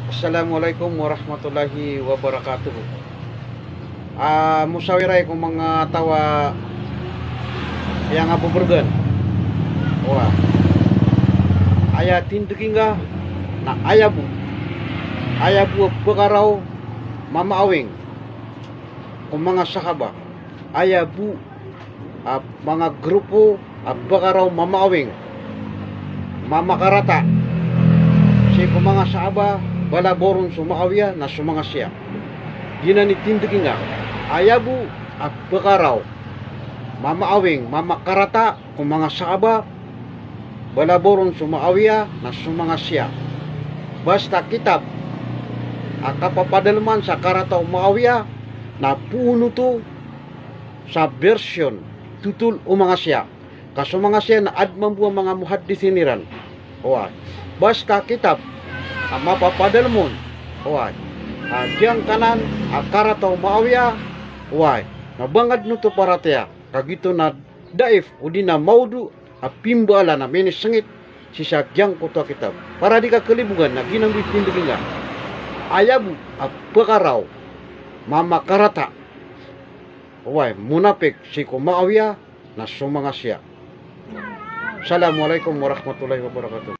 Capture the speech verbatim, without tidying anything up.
Assalamu alaikum warahmatullahi wabarakatuh. Ah, mosawiray ko manga taw a aya nga boborgan. Wa. Aya tindegi nga na aya bo. Aya bo a bakaraw mamaawing ko manga sahaba. Aya bo a manga grupo a bakaraw mamaawing, mamakarata sii ko manga sahaba, balabaw ron so Muawiya na so manga Shia. Giyanan i tindegi nga. Aya bo a bakaraw mamaawing, mamakarata ko manga sahaba, balabaw ron so Muawiya na so manga Shia. Basta kitab a kapapadalman sa karata o Muawiya na poon oto sa version, totol o manga Shia. Ka so manga Shia na adn mambo a manga muhaddisin iran. Oway. Basta kitab a mapapadalm on, oway, a giyangkanan a karata o Muawiya, oway, na ba ngka dn oto paratiyaya. Ka giyoto na daif odi na mawdu a pimbaala na minisngit sii sa giyangkoto a kitab. Para di ka kalibogan na giyanan bo i tindegi nga. Aya bo a bakaraw mamakarata, oway, munapik sii ko Muawiya na so manga Shia. Assalamu alaikum warahmatullahi wabarakatuh.